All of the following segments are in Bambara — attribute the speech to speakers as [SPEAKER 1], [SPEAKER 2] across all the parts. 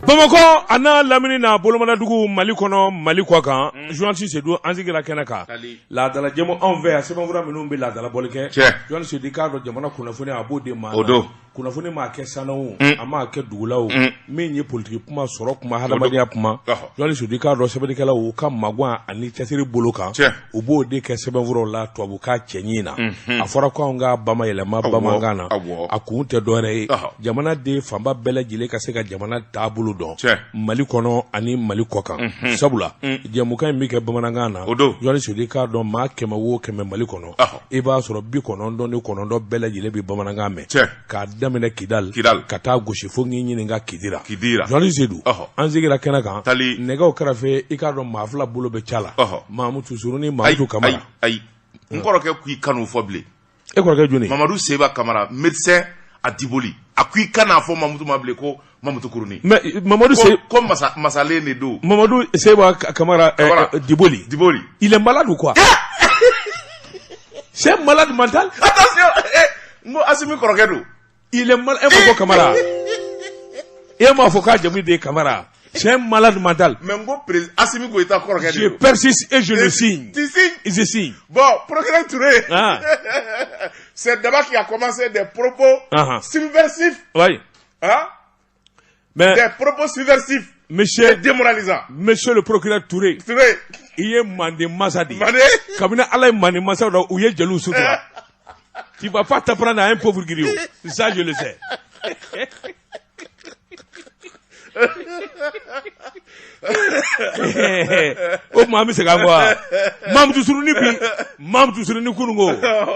[SPEAKER 1] Bamakɔ a n'a lamini n'a bolomadadugu Mali kɔnɔ Mali kɔ kan journaliste Sedu an sigira kɛnɛ kan laadala jɛmu anw fɛ yan sɛbɛnfura minnu bɛ laadalabɔli kɛ journaliste Sedu i k'a dɔn jamana kunnafoni a b'o di maa
[SPEAKER 2] o don
[SPEAKER 1] kunnafoni maa kɛ san o a maa kɛ dugula o min ye politiki kuma sɔrɔ kuma hadamadenya kuma journaliste Sedu i k'a dɔn sɛbɛnnikɛlaw u ka magan ani cɛsiri bolo kan u b'o de kɛ sɛbɛnfuraw la tubabukan cɛɲi na a fɔra ko anw ka bamayɛlɛma bamanankan na a kun tɛ dɔwɛrɛ ye jamanaden fanba bɛɛ lajɛlen ka se ka jamana taabolo dɔn Mali kɔnɔ ani Mali kɔ kan sabula jɛmukan in bɛ kɛ bamanankan na journaliste Sedu i k'a dɔn maa 100 o 100 Mali kɔnɔ i b'a sɔrɔ 99 bɛɛ lajɛlen bɛ bamanankan mɛn k'a daminɛ Kidali ka taa gosi fo k'i ɲininka Kidira journaliste Sedu an sigira kɛnɛ kan nɛgɛw kɛrɛfɛ i k'a dɔn maa fila bolo bɛ ca la Mamutu Suruni Mamutu Kamara
[SPEAKER 2] ayi n kɔrɔkɛ ko i kan'o fɔ bilen
[SPEAKER 1] e kɔrɔkɛ jɔni
[SPEAKER 2] Mamadu Seba Kamara médecin à Diboli a ko i kan'a fɔ Mamutu ma bilen ko Mamutu Kuruni
[SPEAKER 1] mais Mamadu
[SPEAKER 2] ko masalen de don
[SPEAKER 1] Mamadu Seba Kamara Diboli
[SPEAKER 2] Diboli
[SPEAKER 1] il est malade ou quoi c'est un malade mental
[SPEAKER 2] attention n ko Asimi kɔrɔkɛ don
[SPEAKER 1] il est malade e ma ko Kamara e m'a fɔ k'a jamu de ye Kamara c'est un malade mental
[SPEAKER 2] mais n ko président Asimi Goïta kɔrɔkɛ de
[SPEAKER 1] je persiste et je le signe
[SPEAKER 2] tu signes
[SPEAKER 1] je signe
[SPEAKER 2] bon procureur Touré
[SPEAKER 1] ah.
[SPEAKER 2] c'est d'abord qui a commencé des propos subversifs
[SPEAKER 1] oui
[SPEAKER 2] hein
[SPEAKER 1] mais
[SPEAKER 2] des propos subversifs
[SPEAKER 1] monsieur
[SPEAKER 2] et démoralisants
[SPEAKER 1] monsieur le procureur Touré
[SPEAKER 2] Touré
[SPEAKER 1] i ye manden masa de ye
[SPEAKER 2] manden
[SPEAKER 1] kabini Ala ye manden masaw da u ye jeliw sutura tu vas pas t'apprendre à un pauvre griot ça je le sais o tuma an bɛ segin an kɔ wa Mamutu Suruni bi Mamutu Suruni kununko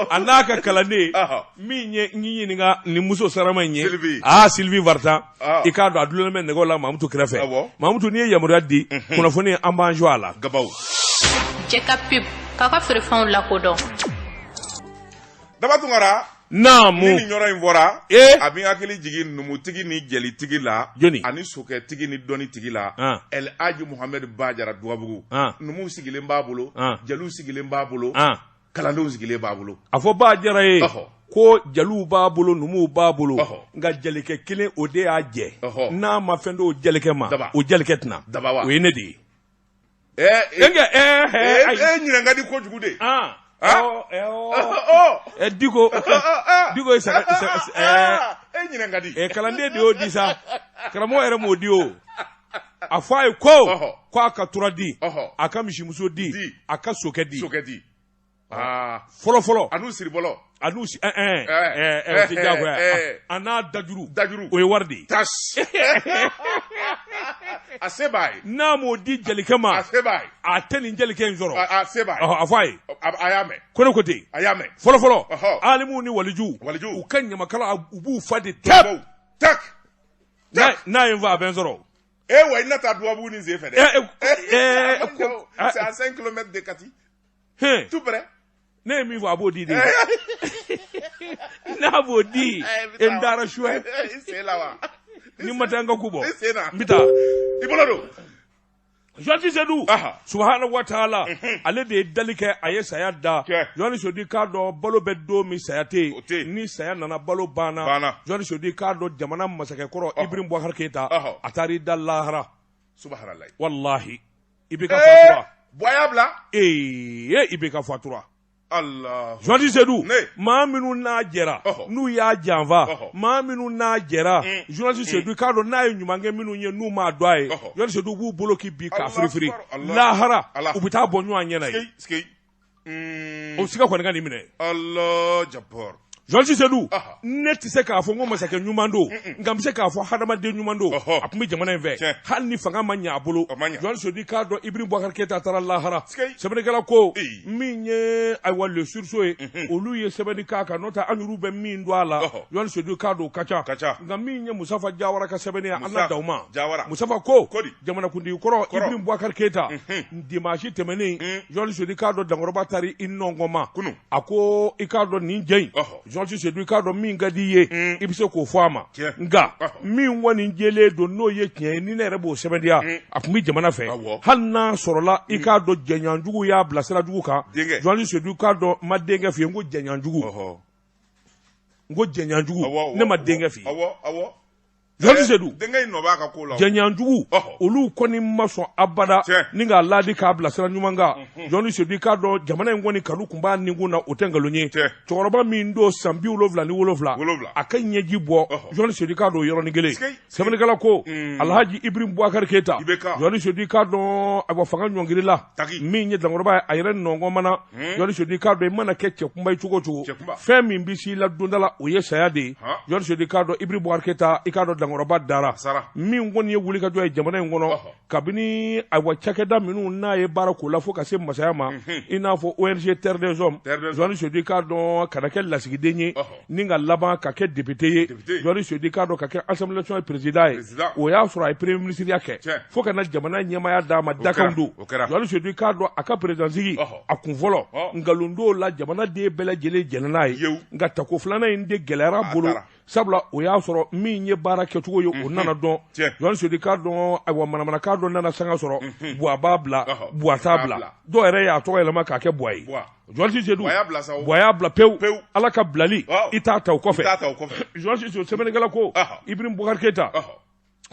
[SPEAKER 1] a n'a ka kalanden min ye n y'i ɲininka nin muso sarama in ye aa Sylvie Vartan i k'a dɔn a dulonnen bɛ nɛgɛw la Mamutu kɛrɛfɛ Mamutu n'i ye yamaruya di kunnafoni an b'an jɔ a la
[SPEAKER 2] gabaw
[SPEAKER 3] Cɛ ka pub k'a ka feerefɛnw lakodɔn
[SPEAKER 2] Daba Tunkara
[SPEAKER 1] naamu
[SPEAKER 2] ni nin yɔrɔ in fɔra
[SPEAKER 1] ee
[SPEAKER 2] a bɛ n hakili jigin numutigi ni jelitigi la
[SPEAKER 1] jɔni
[SPEAKER 2] ani sokɛtigi ni dɔnnitigi la
[SPEAKER 1] Ah.
[SPEAKER 2] El Hadji Mohamed Ba Jara Dugabugu
[SPEAKER 1] Ah.
[SPEAKER 2] numuw sigilen b'a bolo
[SPEAKER 1] Ah.
[SPEAKER 2] jeliw sigilen b'a bolo
[SPEAKER 1] ah
[SPEAKER 2] kalandenw sigilen b'a bolo
[SPEAKER 1] a fɔ Ba Jara ye
[SPEAKER 2] Ɔhɔ.
[SPEAKER 1] ko jeliw b'a bolo numuw b'a bolo
[SPEAKER 2] Ɔhɔ.
[SPEAKER 1] nka jelikɛ kelen o de y'a jɛ
[SPEAKER 2] Ɔhɔ.
[SPEAKER 1] n'a ma fɛn d'o jelikɛ ma
[SPEAKER 2] Daba.
[SPEAKER 1] o jelikɛ tɛna
[SPEAKER 2] Daba wa.
[SPEAKER 1] o ye ne de ye
[SPEAKER 2] ee
[SPEAKER 1] e ayi
[SPEAKER 2] e ɲinɛ ka di kojugu de
[SPEAKER 1] ah
[SPEAKER 2] Ah.
[SPEAKER 1] ɔ ɛ ɔ
[SPEAKER 2] ɔ
[SPEAKER 1] ɛ Diko Diko ye saga saga ɛ
[SPEAKER 2] e ɲinɛ ka di
[SPEAKER 1] ɛ kalanden de y'o di sa karamɔgɔ yɛrɛ m'o di o a fɔ a ye ko
[SPEAKER 2] Ɔhɔ.
[SPEAKER 1] ko a ka tura di
[SPEAKER 2] Ɔhɔ.
[SPEAKER 1] a ka misimuso di
[SPEAKER 2] Di.
[SPEAKER 1] a ka sokɛ di
[SPEAKER 2] sokɛ di aa
[SPEAKER 1] fɔlɔ fɔlɔ
[SPEAKER 2] a n'u siribɔlɔ
[SPEAKER 1] a n'u si ɛ ɛ ɛ ɛ o tɛ diyagoya
[SPEAKER 2] ɛ.
[SPEAKER 1] a n'a dajuru
[SPEAKER 2] dajuru
[SPEAKER 1] o ye wari de ye
[SPEAKER 2] tas a se b'a ye
[SPEAKER 1] n'a m'o di jelikɛ ma
[SPEAKER 2] a se b'a ye
[SPEAKER 1] a tɛ nin jelikɛ in sɔrɔ
[SPEAKER 2] a se b'a ye
[SPEAKER 1] ɔhɔ a fɔ a ye
[SPEAKER 2] a y'a mɛn
[SPEAKER 1] ko ne ko ten
[SPEAKER 2] a y'a mɛn
[SPEAKER 1] fɔlɔ fɔlɔ
[SPEAKER 2] Ɔhɔ.
[SPEAKER 1] alimuw ni waliju
[SPEAKER 2] Waliju.
[SPEAKER 1] u ka ɲamakala u b'u fa de tɛp
[SPEAKER 2] Baw, tak
[SPEAKER 1] n'a ye n fa a bɛ n sɔrɔ
[SPEAKER 2] e wa i na taa Dugabugu ni sen fɛ dɛ
[SPEAKER 1] ɛ ɛ ɛ ko
[SPEAKER 2] c'est à 5 km de Kati
[SPEAKER 1] hɛn
[SPEAKER 2] tout près
[SPEAKER 1] ne ye min fɔ a b'o di de n'a b'o di e n taara suɛ
[SPEAKER 2] i sen la wa
[SPEAKER 1] ni ma taa n ka ku bɔ
[SPEAKER 2] i sen na
[SPEAKER 1] n bɛ taa
[SPEAKER 2] i bolo don
[SPEAKER 1] Journaliste Sedu
[SPEAKER 2] Aha.
[SPEAKER 1] subahana wa taala ale de ye dali kɛ a ye saya da
[SPEAKER 2] Kɛ.
[SPEAKER 1] Journaliste Sedu k'a dɔn balo bɛ don min saya tɛ
[SPEAKER 2] O tɛ
[SPEAKER 1] yen
[SPEAKER 2] yen.
[SPEAKER 1] ni saya nana balo banna
[SPEAKER 2] Banna.
[SPEAKER 1] Journaliste Sedu k'a dɔn jamana masakɛkɔrɔ Ibrahim Boubacar Keita
[SPEAKER 2] Ɔhɔ.
[SPEAKER 1] a taara i da lahara
[SPEAKER 2] subahanallahi
[SPEAKER 1] walahi IBK fatura
[SPEAKER 2] bɔ y'a bila
[SPEAKER 1] ee IBK fatura
[SPEAKER 2] Allah
[SPEAKER 1] Journaliste Sedu
[SPEAKER 2] Ne.
[SPEAKER 1] maa minnu n'a jɛra
[SPEAKER 2] Ɔhɔ.
[SPEAKER 1] n'u y'a janfa
[SPEAKER 2] Ɔhɔ.
[SPEAKER 1] maa minnu n'a jɛra journaliste Sedu k'a dɔn n'a ye ɲuman kɛ minnu ye n'u m'a dɔn a ye
[SPEAKER 2] Ɔhɔ.
[SPEAKER 1] journaliste Sedu b'u bolo k'i bi k'a
[SPEAKER 2] Allah
[SPEAKER 1] firifiri
[SPEAKER 2] akbar, Allah.
[SPEAKER 1] lahara
[SPEAKER 2] Allah.
[SPEAKER 1] u bɛ taa bɔ ɲɔgɔn ɲɛna ye
[SPEAKER 2] skei skei
[SPEAKER 1] o siga kɔni ka nin minɛ
[SPEAKER 2] Allah jabbar
[SPEAKER 1] Journaliste Sedu
[SPEAKER 2] Ɔhɔ.
[SPEAKER 1] ne tɛ se k'a fɔ n ko masakɛ ɲuman don nka n bɛ se k'a fɔ hadamaden ɲuman don
[SPEAKER 2] Ɔhɔ.
[SPEAKER 1] a tun bɛ jamana in fɛ
[SPEAKER 2] Tiɲɛ.
[SPEAKER 1] hali ni fanga ma ɲɛ a bolo
[SPEAKER 2] A ma ɲɛ.
[SPEAKER 1] Journaliste Sedu k'a dɔn Ibrahim Boubacar Keita taara lahara
[SPEAKER 2] Sikei.
[SPEAKER 1] sɛbɛnnikɛla ko
[SPEAKER 2] Ee.
[SPEAKER 1] min ye ayiwa le sursaut ye olu ye sɛbɛnni k'a kan n'o tɛ an yɛrɛw bɛ min don a la
[SPEAKER 2] Ɔhɔ.
[SPEAKER 1] Journaliste Sedu k'a dɔn o ka ca
[SPEAKER 2] Ka ca.
[SPEAKER 1] nka min ye Musafa Jawara ka sɛbɛnni ye an
[SPEAKER 2] Musa
[SPEAKER 1] na dan o ma
[SPEAKER 2] Jawara.
[SPEAKER 1] Musafa ko
[SPEAKER 2] Kodi.
[SPEAKER 1] jamanakuntigi kɔrɔ
[SPEAKER 2] Kɔrɔ.
[SPEAKER 1] Ibrahim Boubacar Keita dimanche tɛmɛnen Journaliste Sedu k'a dɔn Dankɔrɔba taara i nɔngɔn ma
[SPEAKER 2] Kunun.
[SPEAKER 1] a ko i k'a dɔn nin jɛ in
[SPEAKER 2] Ɔhɔ.
[SPEAKER 1] Journaliste Sedu i k'a dɔn min ka di i ye i bɛ se k'o fɔ a ma
[SPEAKER 2] Tiɲɛ.
[SPEAKER 1] nka
[SPEAKER 2] Ɔhɔ.
[SPEAKER 1] min kɔni jɛlen don n'o ye tiɲɛ ye ni ne yɛrɛ b'o sɛbɛntiya a tun bɛ jamana fɛ
[SPEAKER 2] Awɔ.
[SPEAKER 1] hali n'a sɔrɔla i k'a dɔn jɛɲɔgɔnjugu y'a bila sira jugu kan
[SPEAKER 2] Denkɛ.
[SPEAKER 1] Journaliste Sedu i k'a dɔn n ma denkɛ f'i ye n ko jɛɲɔgɔnjugu
[SPEAKER 2] Ɔhɔ.
[SPEAKER 1] n ko jɛɲɔgɔnjugu
[SPEAKER 2] Awɔ, awɔ,
[SPEAKER 1] ne ma denkɛ f'i ye
[SPEAKER 2] awɔ awɔ
[SPEAKER 1] Journaliste Seydou
[SPEAKER 2] denkɛ in nɔ b'a ka ko la
[SPEAKER 1] jɛɲanjugu olu kɔni ma sɔn abada ni k'a laadi k'a bila sira ɲuman kan. Journaliste Seydou, i k'a dɔn jamana in kɔni kanu tun b'a nikun na, o tɛ nkalon ye. Cɛkɔrɔba min don san 77, a ka ɲɛji bɔ, journaliste Seydou, i k'a dɔn o yɔrɔnin kelen. Sɛbɛnnikɛla ko Alhaji Ibrahim Boubacar Keita, journaliste Seydou, i k'a dɔn ayiwa fanga ɲɔngirila min ye dankɔrɔba ye a yɛrɛ nɔngɔn mana. Journaliste Seydou, i k'a dɔn i mana kɛ cɛkunba ye cogo o cogo, fɛn min bɛ s'i la donda la, o ye saya de ye. Journaliste Seydou, i k'a dɔn Ibrahim Boubacar Keita, i k'a dɔn dankɔrɔba dara. Min kɔni ye wulikajɔ ye jamana in kɔnɔ, kabini ayiwa cakɛda minnu n'a ye baara k'o la fo ka se masaya ma, i n'a fɔ ONG Terre des Hommes, journaliste Seydou, i k'a dɔn ka na kɛ lasigiden ye ni ka laban ka kɛ député ye, journaliste Seydou, i k'a dɔn ka kɛ Assemblée nationale président ye, o y'a sɔrɔ a ye premier ministre ya kɛ fo ka na jamana ɲɛmaaya d'a ma. Dakanw don. Journaliste Seydou, i k'a dɔn a ka président sigi a kun fɔlɔ, nkalon t'o la, jamanaden bɛɛ lajɛlen jɛnna n'a ye. Nka tako filanan in de gɛlɛyara a bolo, sabula o y'a sɔrɔ min ye baara kɛcogo ye, o nana dɔn. Journaliste Seydou, i k'a dɔn ayiwa manamanakan dɔ nana sanga sɔrɔ, Buwa b'a bila, Buwa t'a bila, dɔw yɛrɛ y'a tɔgɔ yɛlɛma k'a kɛ Buwa ye. Journaliste Seydou, Buwa y'a bila pewu. Ala ka bilali i t'a ta o kɔfɛ. Journaliste Seydou, sɛbɛnnikɛla ko Ibrahim Boubacar Keita,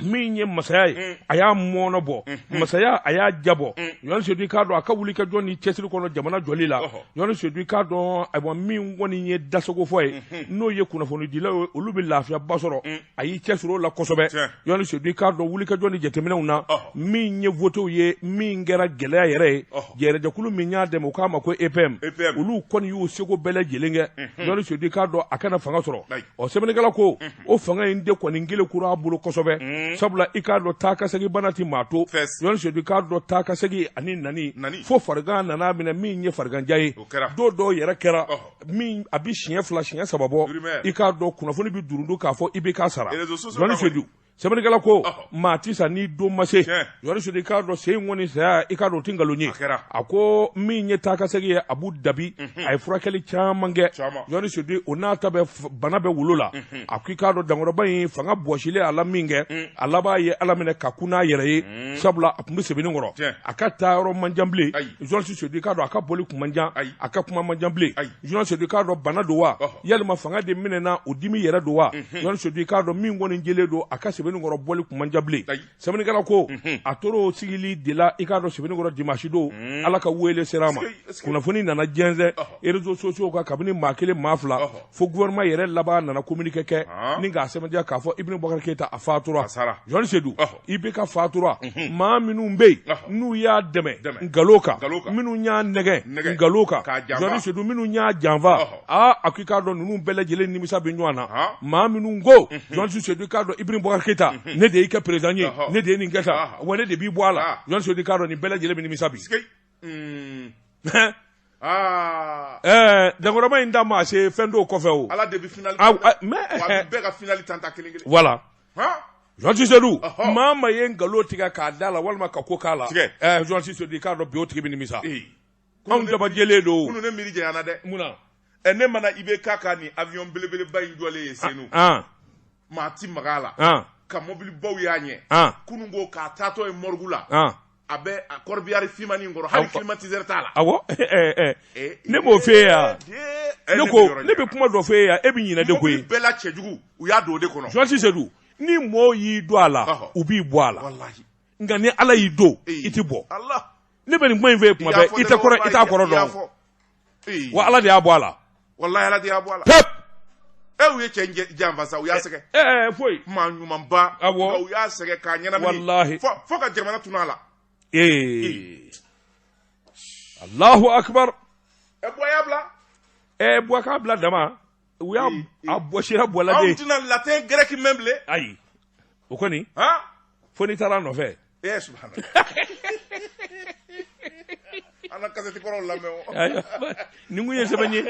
[SPEAKER 1] min ye masaya ye, a y'a mɔɔnɔ bɔ masaya, a y'a jabɔ. Journaliste Seydou, i k'a dɔn a ka wuli ka jɔ ni cɛsiri kɔnɔ jamana jɔli la. Journaliste Seydou, i k'a dɔn ayiwa min kɔni ye dasago fɔ ye, n'o ye kunnafonidilaw ye, olu bɛ lafiyaba sɔrɔ, a y'i cɛsiri o la kosɛbɛ. Journaliste Seydou, i k'a dɔn wuli ka jɔ ni jateminɛw na, min ye votew ye, min kɛra gɛlɛya yɛrɛ ye, jɛrɛjɛkulu min y'a dɛmɛ, u k'a ma ko EPM, olu kɔni y'u seko bɛɛ lajɛlen kɛ, journaliste Seydou, i k'a dɔn a kana fanga sɔrɔ. Ɔ, sɛbɛnnikɛla ko o fanga in de kɔni kelen kura a bolo kosɛbɛ, sabula i k'a dɔn taa ka segin bana ti maa to. Journaliste Seydou, i k'a dɔn taa ka segin ani nani fo farigan nana minɛ, min ye fariganja ye, don dɔw yɛrɛ kɛra min a bɛ siɲɛ 2 siɲɛ 3 bɔ. I k'a dɔn kunnafoni bɛ durundu k'a fɔ i bɛ k'a sara. Journaliste Seydou, sɛbɛnnikɛla ko maa ti sa ni don ma se. Journaliste Seydou, i k'a dɔn sen kɔni saya, i k'a dɔn o ti nkalon ye. A ko min ye taa ka segin ye, Abu Dabi, a ye furakɛli caman kɛ. Journaliste Seydou, o n'a ta bɛ bana bɛ wolo la. A ko i k'a dɔn dankɔrɔba in fanga bɔsilen a la min kɛ, a laban ye Ala minɛ ka kun n'a yɛrɛ ye, sabula a tun bɛ sɛbɛnni kɔrɔ, a ka taa yɔrɔ man jan bilen. Journaliste Seydou, i k'a dɔn a ka bɔli kun man jan, a ka kuma man jan bilen. Journaliste Seydou, i k'a dɔn bana don wa, yalima fanga de minɛna o dimi yɛrɛ don wa? Journaliste Seydou, i k'a dɔn min kɔni jɛlen don, a ka sɛbɛnni kɔrɔ bɔli kun man jan bilen. Sɛbɛnnikɛla ko a tora o sigili de la, i k'a dɔn sɛbɛnni kɔrɔ dimanche don, Ala ka wele sera a ma. Kunnafoni nana jɛnsɛn réseaux sociaux kan, kabini maa kelen maa fila fo gouvernement yɛrɛ laban nana communiqué kɛ ni k'a sɛbɛntiya k'a fɔ Ibrahim Boubacar Keita a fatura. Journaliste Seydou, IBK fatura. Maa minnu bɛ yen n'u y'a dɛmɛ nkalon kan, minnu y'a nɛgɛ nkalon kan, journaliste Seydou, minnu y'a janfa, aa a ko i k'a dɔn ninnu bɛɛ lajɛlen nimisa bɛ ɲɔgɔn na. Maa minnu ko, journaliste Seydou, i k'a dɔn Ibrahim Boubacar Keita, ne de y'i kɛ président ye, ne de ye nin kɛ tan, wa ne de b'i bɔ a la, journaliste Seydou, i k'a dɔn nin bɛɛ lajɛlen bɛ nimisa bi. Dankɔrɔba in da maa se fɛn dɔw kɔfɛ o.
[SPEAKER 2] Ala de bɛ finali.
[SPEAKER 1] Mais
[SPEAKER 2] bɛɛ ka finali tan ta kelen kelen.
[SPEAKER 1] Voilà. Journaliste Seydou, maa ma ye nkalon tigɛ k'a da la walima ka ko k'a la. Journaliste Seydou, i k'a dɔn bi o tigi bɛ nimisa. Anw dabajɛlen don.
[SPEAKER 2] Kunun ne miiri janyana dɛ.
[SPEAKER 1] Mun na?
[SPEAKER 2] Ne mana IBK ka nin avion belebeleba in jɔlen ye Senu. Maa ti maga a la. Ka mobilibaw y'a ɲɛ. Kunun ko k'a taatɔ ye morgue la. A bɛ a corbillard finmani in kɔrɔ, hali climatiseur t'a la.
[SPEAKER 1] Awɔ, ne b'o f'e ye yan. Ne ko ne bɛ kuma dɔ f'e ye yan, e bɛ ɲinɛ de koyi.
[SPEAKER 2] Mobili bɛɛ la cɛjugu, u y'a don o de kɔnɔ.
[SPEAKER 1] Journaliste Seydou, ni mɔɔw y'i don a la, u b'i bɔ a la. Nka ni Ala y'i don, i tɛ bɔ. Ne bɛ nin kuma in f'e ye kuma bɛɛ, i tɛ kɔrɔ, i t'a kɔrɔ dɔn. Wa Ala de y'a bɔ a la.
[SPEAKER 2] Walahi Ala de y'a bɔ a la.
[SPEAKER 1] Pep.
[SPEAKER 2] U ye cɛ janfa sa, u y'a sɛgɛn.
[SPEAKER 1] Foyi.
[SPEAKER 2] Maa ɲumanba.
[SPEAKER 1] Awɔ.
[SPEAKER 2] U y'a sɛgɛn k'a ɲɛnamini.
[SPEAKER 1] Walahi.
[SPEAKER 2] Fo ka jamana tunun a la.
[SPEAKER 1] Allahu akbar.
[SPEAKER 2] Buwa y'a bila.
[SPEAKER 1] Buwa k'a bila dama. U y'a a bɔsira Buwa la de.
[SPEAKER 2] Anw tɛna latin grec mɛn bilen.
[SPEAKER 1] Ayi. O kɔni. Fo n'i taara a nɔfɛ.
[SPEAKER 2] Subhanallah. An ka kasɛti kɔrɔw lamɛn o.
[SPEAKER 1] Nin kun ye sɛbɛn ye,